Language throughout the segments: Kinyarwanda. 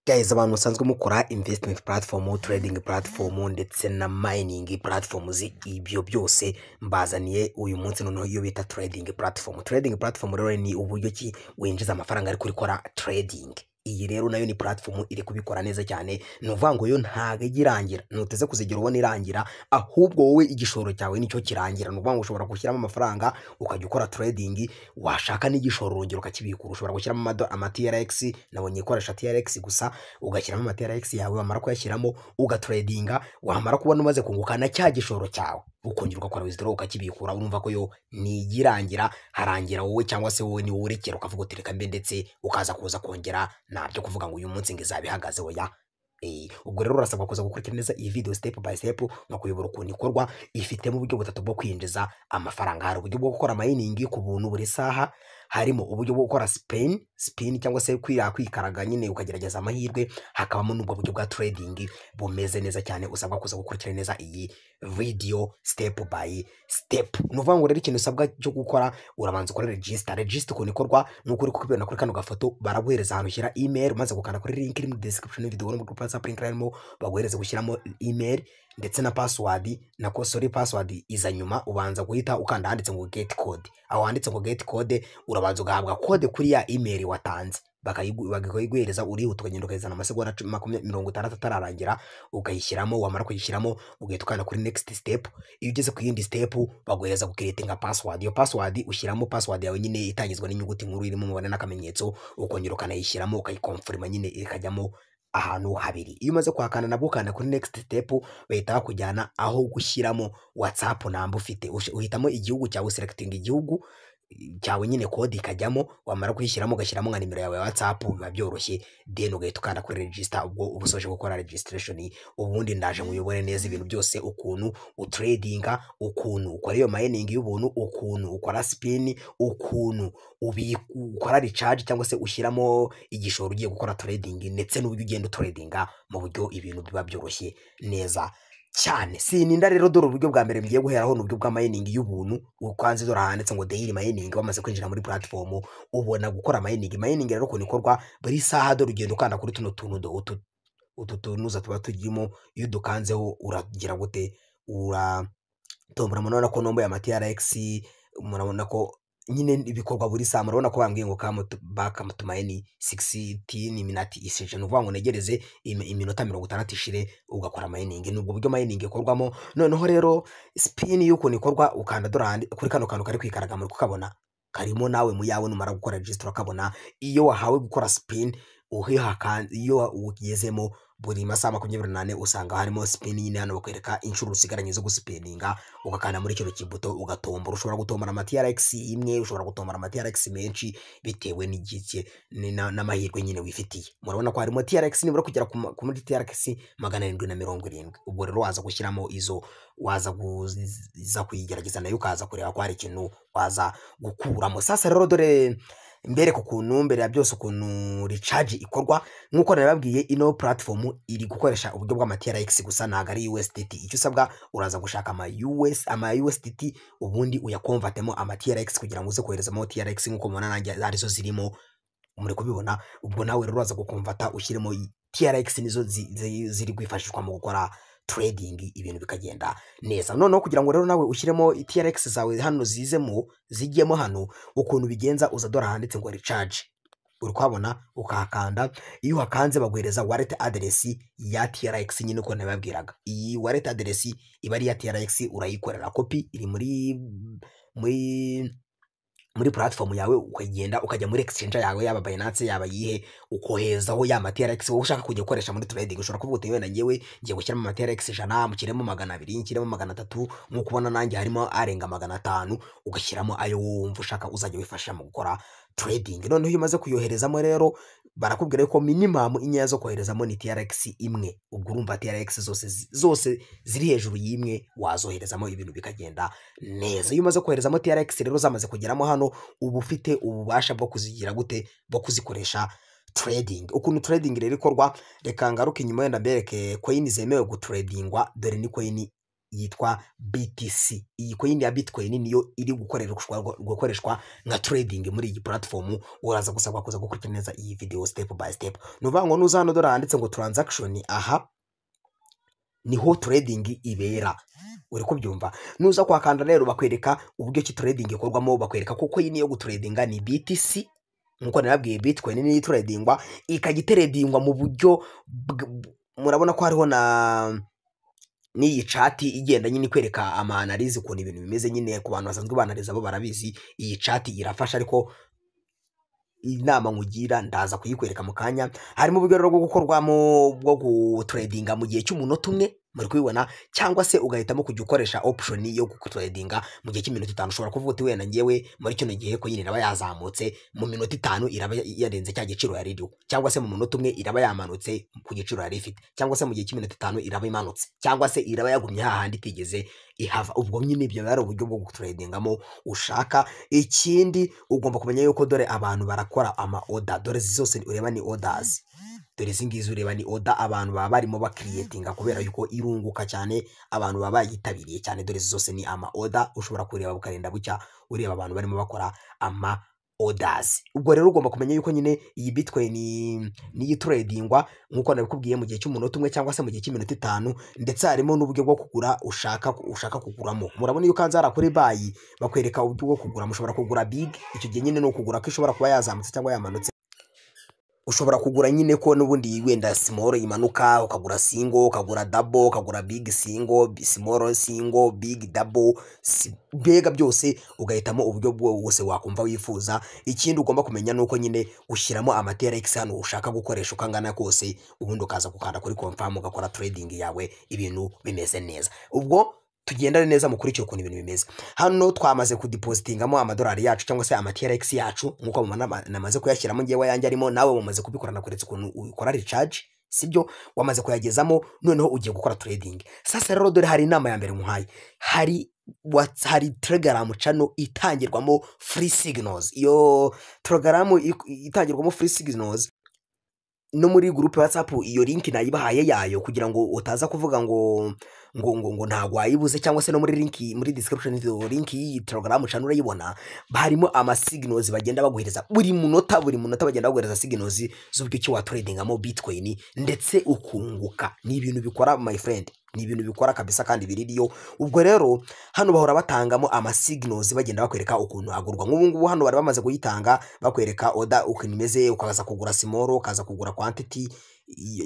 Guys, abantu musanzwe mukora investment platform, trading platform ndetse na mining platforms, ibyo byose mbazaniye uyu munsi noneho iyo bita trading platform. Trading platform rero ni uburyo ki winjiza amafaranga ariko urikora trading. Iyi rero nayo ni platform iri kubikora neza cyane. Ni ukuvuga ngo yo ntabwo ijya irangira, ntuteze kuzigera ubona irangira, ahubwo wowe igishoro cyawe nicyo kirangira. Ni ukuvuga ngo ushobora gushyiramo amafaranga ukajya ukora trading, washaka n'igishoro urongera ukakibikura. Ushobora gushyiramo ama TRX, nabonye ikoresha TRX gusa, ugashyiramo ama TRX yawe, wamara kuyashyiramo ugatradinga, wamara kubona umaze kunguka na cya gishoro cyawe ukongera ugakora withdraw ukakibikura. Urumva ko yo ntijya irangira, harangira wowe cyangwa se wowe niwowe urekera ukavuga uti reka mbe, ndetse ukaza kuza kongera. Ntabyo kuvuga ngo uyu munsi ngo izaba ihagaze, oya. Ubwo rero urasabwa kuza gukurikira neza iyi video step by step nkakuyobora ukuntu ikorwa. Ifitemo uburyo butatu bwo kwinjiza amafaranga. Hari uburyo bwo gukora mining ku buntu buri saha, harimo uburyo bwo gukora spin cyangwa se kwikaraga nyine ukagerageza amahirwe, hakabamo n'ubwo buryo bwa trading bumeze neza cyane. Usabwa kuza gukurikira neza iyi video step by step. Ni ukuvuga ngo rero ikintu usabwa cyo gukora, urabanza ukora register. Register ukuntu ikorwa nuko uri kubibona kuri kano gafoto, baraguhereza ahantu ushyira email. Umaze gukanda kuri link iri muri description video no muri group WhatsApp, link irimo, baguhereza gushyiramo email ndetse na password. Na sorry, password iza nyuma. Ubanza guhita ukanda handitse ngo "get code". Aho handitse ngo "get code", urabanza ugahabwa code kuri ya email watanze, bakayiguhereza. Urihuta ukagenda ukayizana amasegonda 60 atararangira, ukayishyiramo. Wamara kuyishyiramo ugahita ukanda kuri next step. Iyo ugeze ku yindi step, baguhereza gucreatinga password. Iyo password, ushyiramo password yawe nyine itangizwa n'inyuguti nkuru irimo umubare n'akamenyetso, ukongera ukanayishyiramo, ukayiconfirma nyine, ikajyamo ahantu habiri. Iyo umaze kuhakanda nabwo ukanda kuri next step, bahita bakujyana aho gushyiramo WhatsApp number ufite. Uhitamo igihugu cyawe, selecting igihugu cyawe nyine, code ikajyamo. Wamara kuyishyiramo ugashyiramo nka nimero yawe ya WhatsApp, biba byoroshye, then ugahita ukanda kuri register. Ubwo uba usoje gukora registration. Ubundi ndaje nkuyobore neza ibintu byose, ukuntu utradinga, ukuntu ukora iyo mining y'ubuntu, ukuntu ukora spin, ukuntu ukora recharge cyangwa se ushyiramo igishoro ugiye gukora trading, ndetse n'uburyo ugenda utradinga mu buryo ibintu biba byoroshye neza cyane. Sininda rero, dore uburyo bwa mbere ngiye guheraho ni uburyo bwa mining y'ubuntu. Ukanze dore handitse ngo "daily mining", wamaze kwinjira muri platform ubona gukora mining. Mining rero ukuntu ikorwa, buri saha dore ugenda ukanda kuri tuno tuntu, do utu tunuza tuba turimo. Iyo udukanzeho uragira gute? Uratombora. Murabona ko nomboye ama TRX, murabona ko nyine ibikorwa buri saha. Murabona ko bambwiye ngo "come back to mine 16 minutes" isije, ni ukuvuga ngo negereze iminota 60 ishire ugakora mining. Ni ubwo buryo mining ikorwamo. Noneho rero spin y'ukuntu ikorwa, ukanda dore kuri kano kantu kari kwikaraga, muri kukabona karimo nawe mu yawe. Numara gukora register urakabona. Iyo wahawe gukora spin uhihakan, iyo ugezemo buri masaha 24 usanga harimo spin nyine. Hano bakwereka inshuro usigaranye zo guspininga, ugakanda muri kino kibuto ugatombora. Ushobora gutombora ama TRX imwe, ushobora gutombora ama TRX menshi bitewe n'igihe n'amahirwe nyine wifitiye. Murabona ko harimo TRX nibura kugera ku muri TRX 770. Ubwo rero waza gushyiramo izo, waza kuza kuyigerageza nayo, ukaza kureba ko hari ikintu waza gukuramo. Sasa rero dore mbereka ukuntu, mbere ya byose, ukuntu recharge ikorwa. Nk'uko nababwiye, ino platform iri gukoresha uburyo bw'ama TRX gusa, ntabwo ari USDT. Icyo usabwa, uraza gushaka ama US, ama USDT, ubundi uyaconvertemo ama TRX kugira ngo uze koherezamo TRX, nk'uko mubona nanjye arizo zirimo, muri kubibona. Ubwo nawe rero uraza guconverta ushyiremo TRX, nizo ziri kwifashishwa mu gukora trading, ibintu bikagenda neza. Noneho kugira ngo rero nawe ushyiremo TRX zawe hano zizemo, zijyemo hano, ukuntu bigenza, uza dore handitse ngo "recharge", uri kuhabona, ukahakanda. Iyo uhakanze baguhereza wallet address ya TRX nyine uko nababwiraga. Iyi wallet address iba ari iya TRX, urayikorera copy, iri muri platform yawe, ukagenda ukajya muri exchange yawe, yaba Binance, yaba yihe, ukoherezaho ya ma TRX wowe ushaka kujya gukoresha muri trading. Ushobora kuvuga uti wenda ngewe ngiye gushyiramo ama TRX 100, mushyiremo 200, nshyiremo 300. Nk'uko ubona nanjye harimo arenga 500, ugashyiramo ayo wumva ushaka uzajya wifashisha mu gukora trading. Noneho iyo umaze kuyoherezamo rero, barakubwira ko minimum inyeya zo koherezamo ni TRX imwe. Ubwo urumva TRX zose ziri hejuru y'imwe wazoherezamo, ibintu bikagenda neza. Iyo umaze koherezamo TRX rero zamaze kugeramo hano, uba ufite ububasha bwo kuzigira gute? Bwo kuzikoresha trading. Ukuntu trading rero ikorwa, reka ngaruke inyuma wenda mbereke coin zemewe gutradingwa. Dore ni coin yitwa BTC. Iyi coin ya Bitcoin niyo iri gukoreshwa nka trading muri iyi platform. Uraza gusabwa kuza gukurikira neza iyi video step by step. Ni ukuvuga ngo nuza hano, dore handitse ngo transaction, aha niho trading ibera, uri kubyumva? Nuza kwakanda rero, bakwereka uburyo ki trading ikorwamo, bakwereka ko coin yo gutradinga ni BTC. Nkuko nababwiye, Bitcoin niyo itradingwa, ikajya itradingwa mu buryo murabona ko hariho na n'iyi chart igenda nyine ikwereka ama analyse ukuntu ibintu bimeze nyine. Ku bantu basanzwe banaliza bo barabizi, iyi chart irafasha, ariko inama nkugira ndaza kuyikwereka mu kanya. Harimo uburyo rero bwo gukorwamo bwo gutradinga mu gihe cy'umunota umwe, muri kubibona, cyangwa se ugahitamo kujya ukoresha option yo gutradinga mu gihe cy'iminota 5. Ushobora kuvuga uti: "Wenda ngewe muri kino gihe ko nyine iraba yazamutse, mu minota 5 iraba yarenze cya giciro yari iriho, cyangwa se mu munota umwe iraba yamanutse ku giciro yari ifite, cyangwa se mu gihe cy'iminota 5 iraba imanutse, cyangwa se iraba yagumye hahandi itigeze ihava." Ubwo nyine ibyo ari uburyo bwo gutradingamo ushaka. Ikindi ugomba kumenya yuko dore abantu barakora ama order. Dore izi zose ureba ni orders, dore izi ngizi ureba ni order abantu baba barimo bakiriyetinga, kubera yuko irunguka cyane, abantu baba bayitabiriye cyane. Dore izi zose ni ama order, ushobora kureba bukarinda bucya ureba abantu barimo bakora ama orders. Ubwo rero ugomba kumenya yuko nyine iyi Bitcoin niyo itradingwa, nk'uko nabikubwiye, mu gihe cy'umunota umwe cyangwa se mu gihe cy'iminota 5. Ndetse harimo n'uburyo bwo kugura ushaka kuguramo. Murabona iyo ukanze hariya kuri buy, bakwereka uburyo bwo kugura. Mushobora kugura big, icyo gihe nyine ni ukugura ko ishobora kuba yazamutse cyangwa yamanutse. Ushobora kugura nyine ko n'ubundi wenda small imanuka, ukagura single, ukagura double, ukagura big single, small single, big double, mbega byose ugahitamo uburyo bwose wakumva wifuza. Ikindi ugomba kumenya ni uko nyine ushyiramo ama TRX hano ushaka gukoresha uko angana kose, ubundi ukaza gukanda kuri confirm, ugakora trading yawe, ibintu bimeze neza. Ubwo tugendane neza, mukurikire ukuntu ibintu bimeze. Hano twamaze kudepositingamo amadolari yacu cyangwa se ama TRX yacu, nk'uko mubona namaze kuyashyiramo ngewe, ayanjye arimo. Nawe wamaze kubikora, nakweretse ukuntu ukora recharge, sibyo? Wamaze kuyagezamo, noneho ugiye gukora trading. Sasa rero dore hari inama ya mbere muhaye. Hari Telegram channel itangirwamo free signals. Iyo Telegram itangirwamo free signals no muri groupe WhatsApp, iyo link nayibahaye yayo kugira ngo utaza kuvuga ngo ntabwo wayibuze, cyangwa se no muri link muri description, iyo link y'iyi Telegram channel urayibona. Harimo ama signals bagenda baguhereza buri munota, buri munota bagenda baguhereza signals z'uburyo ki watradingamo Bitcoin ndetse ukunguka. Ni ibintu bikora, my friend, ni ibintu bikora kabisa kandi biririyo. Ubwo rero hano bahora batangamo ama signals, bagenda bakwereka ukuntu agurwa. Nk'ubu ngubu hano bari bamaze kuyitanga, bakwereka order ukuntu imeze, ukaza kugura small, ukaza kugura quantity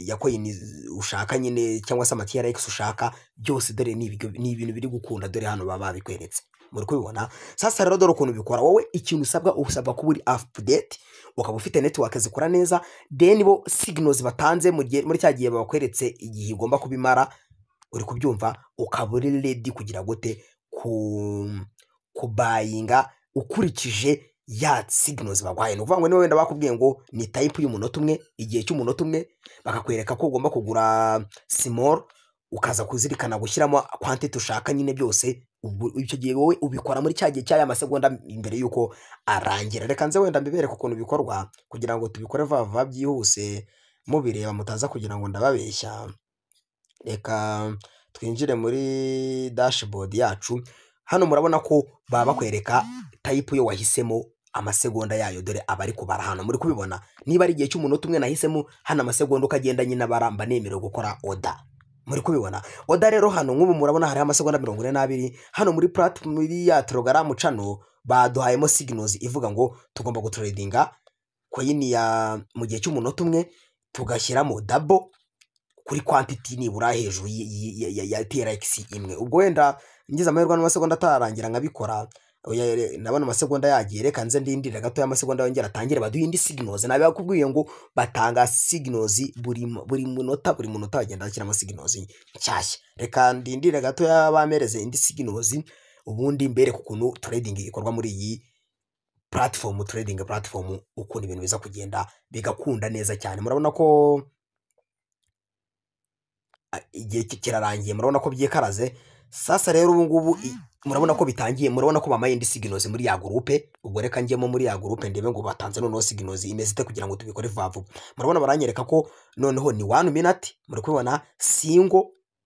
ya coin ushaka nyine, cyangwa se ama TRX ushaka byose. Dore ni ibintu biri gukunda, dore hano baba babikweretse, muri kubibona. Sasa rero dore ukuntu bikora. Wowe ikintu usabwa, usabwa kuba uri update, ukaba ufite network zikora neza. Then bo signals batanze mu gihe, muri cya gihe bakweretse igihe igomba kubimara, uri kubyumva, ukaba uri ready kugira gute? Ku kubayinga ukurikije ya signals baguhaye. Ni ukuvuga ngo niba wenda bakubwiye ngo ni type y'umunota umwe, igihe cy'umunota umwe, bakakwereka ko ugomba kugura small, ukaza kuzirikana gushyiramo quantity ushaka nyine byose, ubwo icyo gihe wowe ubikora muri cya gihe cy'aya masegonda mbere y'uko arangira. Reka nze wenda mbibereke ukuntu bikorwa kugira ngo tubikore vuba vuba byihuse, mubireba, mutaza kugira ngo ndababeshya. Reka twinjire muri dashboard yacu. Hano murabona ko baba bakwereka type yo wahisemo, amasegonda yayo dore aba ari kubara hano, muri kubibona. Niba ari igihe cy'umunota umwe nahisemo, hano amasegonda uko agenda nyine abara, mba nemerewe gukora order, muri kubibona. Order rero hano nk'ubu murabona hariho amasegonda 42. Hano muri platform, muri ya Telegram channel, baduhayemo signals ivuga ngo tugomba gutradinga coin ya mu gihe cy'umunota umwe, tugashyiramo double kuri quantity nibura hejuru ya TRX imwe. Ubwo wenda ngize amahirwe n'amasegonda atararangira nkabikora. Oya, ndabona amasegonda yagiye, reka nze ndindire gato y'amasegonda yongera atangire baduhe indi signals. Nabakubwiye ngo batanga signals buri munota, buri munota bagenda bashyiramo signals nshyashya. Reka ndindire gato bamereze indi signals, ubundi mbereke ukuntu trading ikorwa muri iyi platform, trading platform, ukuntu ibintu biza kugenda bigakunda neza cyane. Murabona ko igihe kirarangiye, murabona ko byikaraze. Sasa rero ubu ngubu murabona ko bitangiye, murabona ko bamaye indi signals muri ya groupe. Ubwo reka njyemo muri ya groupe ndebe ngo batanze noneho signals imeze ite kugira ngo tubikore vuba vuba. Murabona baranyereka ko noneho ni 1 minute, muri kubibona, single,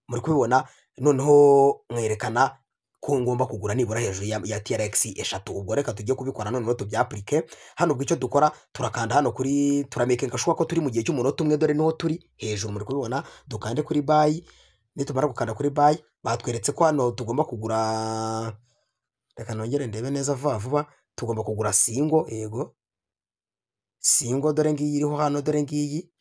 muri kubibona. Noneho mwerekana ko ngomba kugura nibura hejuru ya TRX 3. Ubwo reka tujye kubikora noneho tubyapurike hano. Ubwo icyo dukora, turakanda hano kuri, turamakinga sure ko turi mu gihe cy'umunota umwe. Dore niho turi hejuru, muri kubibona. Dukande kuri buy. Nitumara gukanda kuri buy, batweretse ko hano tugomba kugura, reka nongere ndebe neza vuba vuba, tugomba kugura single. Yego, single, dore ngiyi iriho hano, dore ngiyi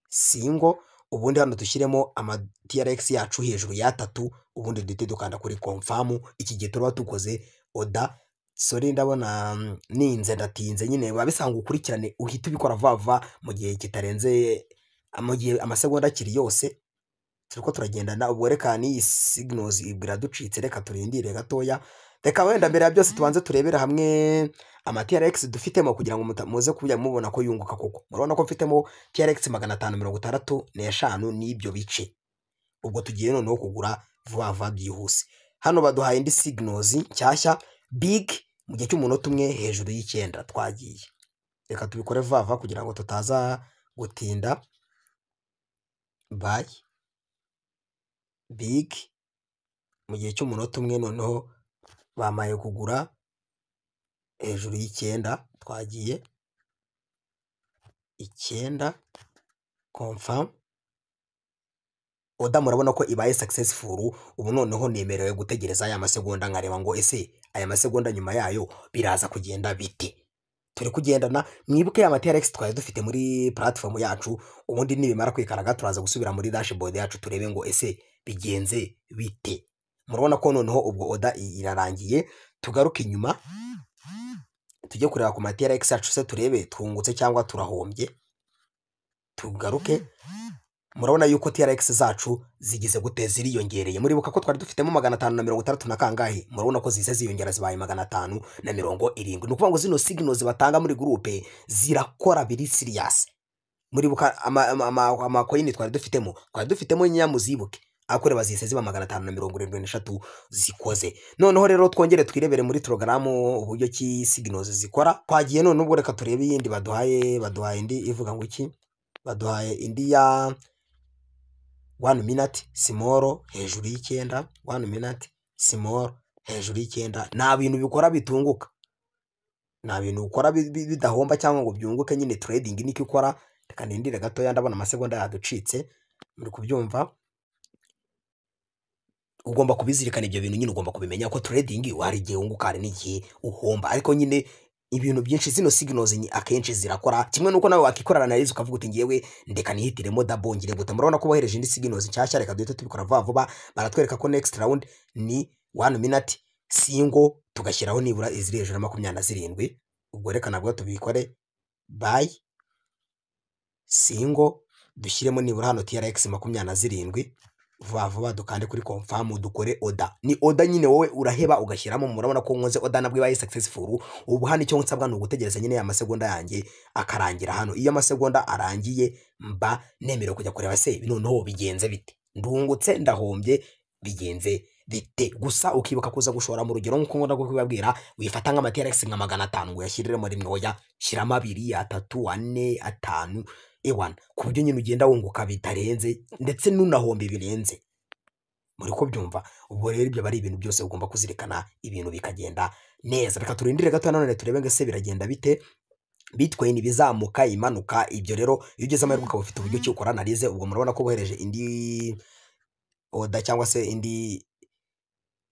single. Ubundi hano dushyiremo ama TRX yacu hejuru y'atatu, ubundi duhite dukanda kuri confirm. Iki gihe turaba dukoze order. Sorry, ndabona ninze, ndatinze nyine. Biba bisanga ukurikirane, uhite ubikora vuba vuba mu gihe kitarenze, mu gihe amasegonda akiri yose turiko turagendana. Ubwo reka n'iyi signals iraducitse, reka turindire gatoya. Reka wenda mbere ya byose tubanze turebere hamwe ama TRX dufitemo kugira ngo muze kujya mubona ko yunguka koko. Murabona ko mfitemo TRX 565 n'ibyo bice. Ubwo tugiye noneho kugura vuba vuba byihuse. Hano baduhaye indi signals nshyashya, big, mu gihe cy'umunota umwe hejuru y'9. Twagiye, reka tubikore vuba vuba kugira ngo tutaza gutinda. Buy big mu gihe cy'umunota umwe, noneho bamaye kugura hejuru y'9. Twagiye, 9, confirm order. Murabona ko ibaye successful. Ubu noneho nemerewe gutegereza aya masegonda, nkareba ngo ese aya masegonda nyuma yayo biraza kugenda bite? Turi kugendana. Mwibuke ya TRX twari dufite muri platform yacu. Ubundi nibimara kwikaraga, turaza gusubira muri dashboard yacu turebe ngo ese bigenze bite. Murabona ko noneho ubwo order irarangiye. Tugaruke inyuma tujye kureba ku ma TRX yacu se, turebe twungutse cyangwa turahombye. Tugaruke, murabona yuko TRX zacu zigize gute? Ziriyongereye. Muribuka ko twari dufitemo 560 na kangahe? Murabona ko zise ziyongera, zibaye 570. Ni ukuvuga ngo zino signals batanga muri groupe zirakora biri serious. Muribuka ama coin twari dufitemo nyamuzibuke, ariko reba zise ziba 573 zikoze. Noneho rero twongere twirebere muri Telegram uburyo ki signals zikora. Twagiye none. Ubwo reka turebe iyindi baduhaye. Baduhaye indi ivuga ngo iki? Baduhaye indi ya one minute small hejuru y'9. One minute small hejuru y'9. Nta bintu bikora bitunguka, nta bintu ukora bidahomba cyangwa ngo byunguke nyine. Trading niko ikora. Reka nindire gatoya, ndabona amasegonda yaducitse. Muri kubyumva, ugomba kubizirikana ibyo bintu nyine, ugomba kubimenya ko trading hari igihe wunguka, hari n'igihe uhomba. Ariko nyine ibintu byinshi, zino signals akenshi zirakora, kimwe nuko nawe wakikorana analyse ukavuga uti ngewe ndeka nihitiremo double, ngire gute. Murabona ko bohereje indi signals nshyashya, reka duhite tubikora vuba vuba. Baratwereka ko next round ni one minute single, tugashyiraho nibura iziri hejuru ya 27. Ubwo reka nabwo tubikore, buy single, dushyiremo nibura hano TRX 27. Vuba vuba dukande kuri confirm, dukore order. Ni order nyine, wowe uraheba ugashyiramo. Murabona ko nkoze order, nabwo ibaye successful. Ubu hano icyo nsabwa ni ugutegereza nyine amasegonda yanjye akarangira hano. Iyo amasegonda arangiye, mba nemerewe kujya kureba se noneho bigenze bite, ndungutse, ndahombye, bigenze bite. Gusa ukibuka kuza gushora mu rugero nk'uko nkunda kubibabwira. Wifata nk'ama TRX nka 500 ngo uyashyiriremo rimwe. Oya, shyiramo abiri, atatu, ane, atanu, ewana, ku buryo nyine ugenda wunguka bitarenze ndetse n'unahomba birenze. Muri ko byumva? Ubwo rero ibyo aba ari ibintu byose ugomba kuzirikana, ibintu bikagenda neza. Reka turindire gato nanone turebe ngo ese biragenda bite, Bitcoin bizamuka, imanuka. Ibyo rero iyo ugeze amahirwe ukaba ufite uburyo ki ukora analyse. Ubwo murabona ko bohereje indi order cyangwa se indi.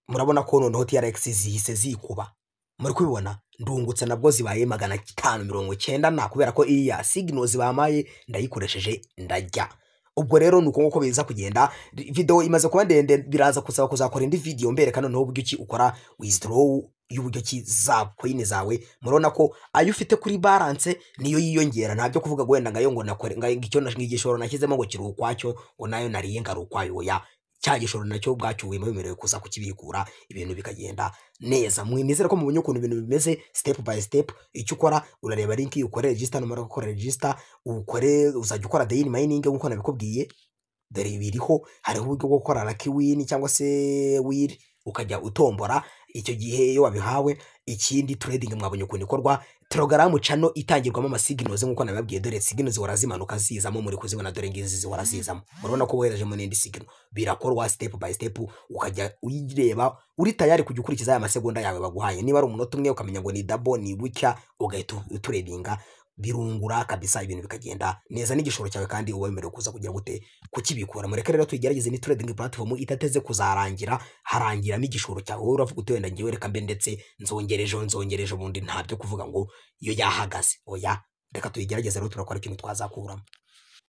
Murabona ko noneho TRX zihise zikuba, muri kubibona, ndungutse nabwo zibaye 590 na kubera ko iya signals bamaye ndayikoresheje, ndajya. Ubwo rero ni uko nguko biza kugenda. Video imaze kuba ndende, biraza kusaba kuzakora indi video mbereka noneho uburyo ki ukora withdraw y'uburyo ki za coin zawe. Murabona ko ayo ufite kuri balance niyo yiyongera. Nta byo kuvuga ngo wenda ngayo ngo nakore nga icyo igishoro nashyizemo ngo kiri ukwacyo, ngo nayo nariye ngari ukwayo. Oya, cya gishoro nacyo ubwacyo wemerewe kuza kukibikura, ibintu bikagenda neza. Nizere ko mubonye ukuntu ibintu bimeze step by step. Icyo ukora, urareba link, ukore register. Numara gukora register, ukore, uzajya ukora daily mining nk'uko nabikubwiye. Dore biriho, hariho uburyo bwo gukora lucky win cyangwa se wheel, ukajya utombora. Icyo gihe iyo wabihawe. Ikindi, trading mwabonye ukuntu ikorwa. Telegram channel itangirwamo amasignals nk'uko nababwiye. Dore signals zihora zimanuka zizamo, muri kuzibona. Dore ngizi zihora zizamo, murabona ko woherejemo n'indi signal. Birakorwa step by step, ukajya uyireba uri tayari kujya ukurikiza aya masegonda yawe baguhaye. Niba ari umunota umwe, ukamenya ngo ni double, ni bucya, ugahita uturedinga. Birungura kabisa, ibintu bikagenda neza n'igishoro cyawe, kandi uba wemerewe kuza kugira gute? Kukibikura. Mureke rero tuyigerageze. Ni trading platform itateze kuzarangira, harangiramo igishoro cyawe. Wowe uravuga uti: "Wenda ngewe reka mbe ndetse nzongera ejo, nzongera ejo bundi." Nta byo kuvuga ngo iyo yahagaze, oya. Reka tuyigerageze rero, turakora ikintu twazakuramo.